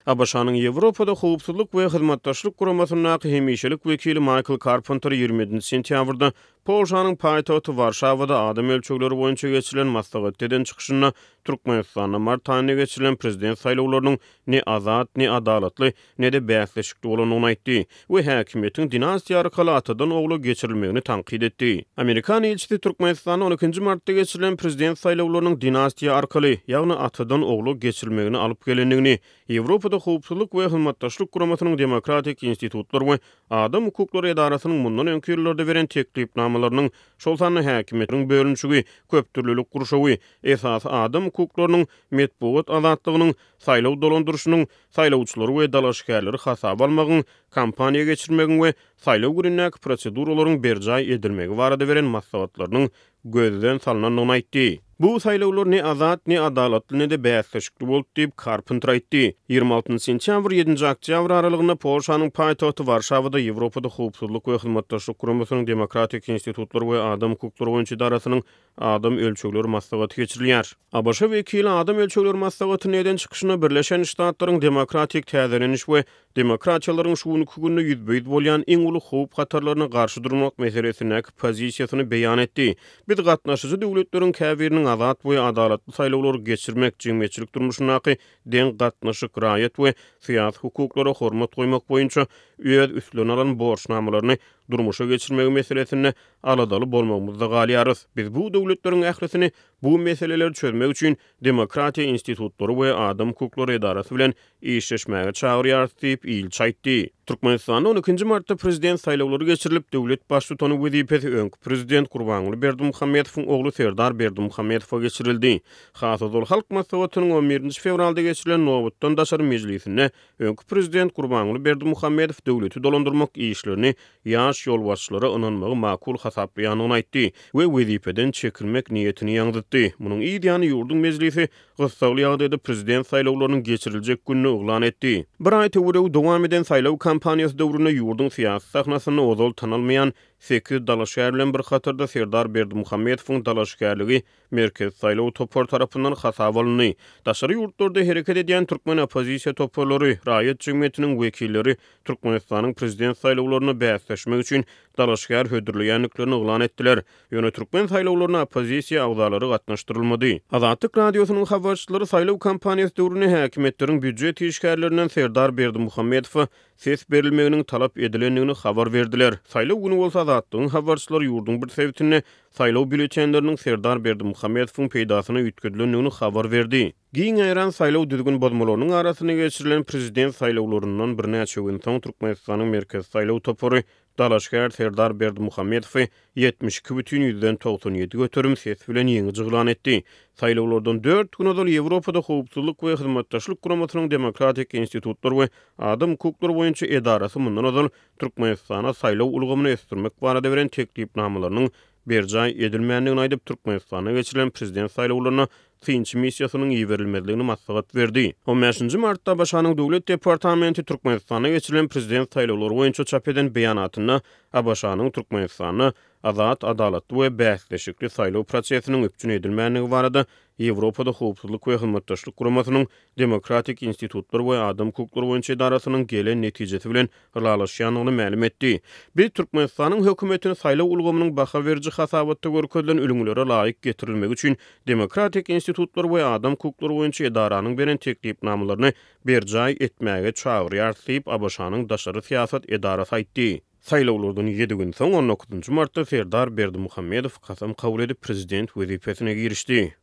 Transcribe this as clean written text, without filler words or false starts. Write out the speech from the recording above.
ABŞ-nyň Ýewropada Howpsuzlyk we Hyzmatdaşlyk Guramasyndaky hemişelik wekili Maýkl Karpenter 27 sentýabrda Polşanyň paýtagty Warşawada adam ölçegleri boýunça geçirilen maslahatda eden çykyşynda Türkmenistanda mart aýynda geçirilen prezident saýlawlarynyň ne azat, ne adalatly, ne-de bäsleşikli bolandygyny aýtdy we häkimiýetiň dinastiýa arkaly atadan ogla geçirilmegini tankyt etdi. Amerikan ilçisi Türkmenistanda on ikinji martda geçirilen prezident saýlawlarynyň dinastiýa arkaly, ýagny atadan ogla geçirilmegine alyp gelendigini, Ýewropada Howpsuzlyk we Hyzmatdaşlyk Guramasynyň Demokratik institutlar we adam hukuklary edarasynyň mundan öňki ýyllarda beren teklipnamalarynyň, şol sanda häkimiýetiň bölünişigi, köpdürlülik gurşawy, esasy adam hukuklarynyň, metbugat azatlygynyň, saýlaw dolandyryşynyň, saýlawçylary we dalaşgärleri hasaba almagyň, kampaniýa geçirmegiň we saýlaw günündäki proseduralaryň berjaý edilmegi barada beren maslahatlarynyň gözden salnandygyny aýtdy. Bu saýlawlar ne azat, ne adalatly, ne-de bäsleşikli boldy diýip, Karpenter aýtdy. 26 sentýabr, ýedinji oktýabr aralygynda Polşanyň paýtagty Warşawada Ýewropada Howpsuzlyk we Hyzmatdaşlyk Guramasynyň Demokratik institutlar we adam hukuklary boýunça edarasynyň Adam ölçegleri maslahaty geçirilýär. ABŞ wekili Adam ölçegleri maslahatynda eden çykyşynda Birleşen Ştatlaryň demokratik täzeleniş we demokratiýalaryň şu günki günde ýüzbe-ýüz bolýan iň uly howp-hatarlaryna garşy durmak meselesindäki pozisiýasyny beýan etdi. Biz gatnaşyjy döwletleriň käbiriniň azat we adalatly saýlawlary geçirmek, jemgyýetçilik durmuşyndaky deň gatnaşyk, raýat we syýasy hukuklara hormat goýmak boýunça öz üstlerine alan borçnamalaryny durmuşa geçirmegi meselesinde aladaly bolmagymyzda galýarys. Biz bu döwletleriň ählisini bu meseleleri çözmek üçin demokratiýa institutlary we adam hukuklary edarasy bilen işleşmäge çagyrýarys diýip, ilçi aýtdy. Türkmenistanda on ikinji martda prezident saýlawlary geçirilip, döwlet baştutany wezipesi öňki prezident Gurbanguly Berdimuhamedowyň ogly Serdar Berdimuhamedowa geçirildi. Has ozal Halk Maslahatynyň on birinji fewralda geçirilen nobatdan daşary mejlisinde Öňki prezident Gurbanguly Berdimuhamedow döwleti dolandyrmak işlerini ýaş ýolbaşçylara ynanmagy makul hasaplaýandygyny aýtdy we wezipeden çekilmek niýetini ýaňzytdy. Munuň yz ýany ýurduň mejlisi gyssagly ýagdaýda prezident saýlawlarynyň geçiriljek gününi yglan etdi. Bir aý töweregi dowam eden saýlaw kampaniýasy döwründe ýurduň syýasy sahnasynda ozal tanalmaýan sekiz dalaşgär bilen bir hatarda Serdar Berdimuhamedowyň dalaşgärligi Merkezi saýlaw topary tarapyndan hasaba alyndy. Daşary ýurtlarda hereket edýän türkmen oppozisiýa toparlary, raýat jemgyýetiniň wekilleri Türkmenistanyň prezident saýlawlarynda bäsleşmek üçin dalaşgär hödürleýändiklerini yglan etdiler. Ýöne türkmen saýlawlaryna oppozisiýa agzalary gatnaşdyrylmady. Azatlyk Radiosynyň habarçylary saýlaw kampaniýasy döwründe häkimiýetleriň býujet işgärlerinden Serdar Berdimuhamedowa ses berilmeginiň talap edilendigini habar berdiler. Saýlaw güni bolsa Azatlygyň habarçylary ýurduň bir sebitinde saýlaw býulletenleriniň Serdar Berdimuhamedowyň peýdasyna üýtgedilendigini habar berdi. Giň ýaýran saýlaw düzgün bozmalarynyň arasynda geçirilen prezident saýlawlaryndan birnäçe gün soň Türkmenistanyň Merkezi saýlaw topary dalaşgär Serdar Berdimuhamedowy 72 bütin ýüzden 97 göterim ses bilen ýeňiji yglan etdi. Saýlawlardan dört gün ozal Ýewropada Howpsuzlyk we Hyzmatdaşlyk Guramasynyň Demokratik institutlar we adam hukuklary boýunça edarasy mundan ozal Türkmenistana saýlaw ulgamyny ösdürmek barada beren teklipnamalarynyň berjaý edilmändigini aýdyp, Türkmenistanda geçirilen prezident saýlawlaryna synçy missiýasynyň iberilmezligini maslahat berdi. On bäşinji martda ABŞ-nyň Döwlet departamenti Türkmenistanda geçirilen prezident saýlawlary boýunça çap eden beýanatynda ABŞ-nyň Türkmenistanda azat, adalatly we bäsleşikli saýlaw prosesiniň üpjün edilmändigi barada Ýewropada Howpsuzlyk we Hyzmatdaşlyk Guramasynyň Demokratik institutlar we adam hukuklary boýunça edarasynyň gelen netijesi bilen ylalaşýandygyny mälim etdi. Biz Türkmenistanyň hökümetini saýlaw ulgamynyň baha beriji hasabatda görkezilen ülňülere laýyk getirilmegi üçin Demokratik institutlar we adam hukuklary boýunça edaranyň beren teklipnamalaryny berjaý etmäge çagyrýarys diýip, ABŞ-nyň daşary syýasat edarasy aýtdy. Saýlawlardan ýedi gün soň, on dokuzynjy martda Serdar Berdimuhamedow kasam kabul edip, prezident wezipesine girişdi.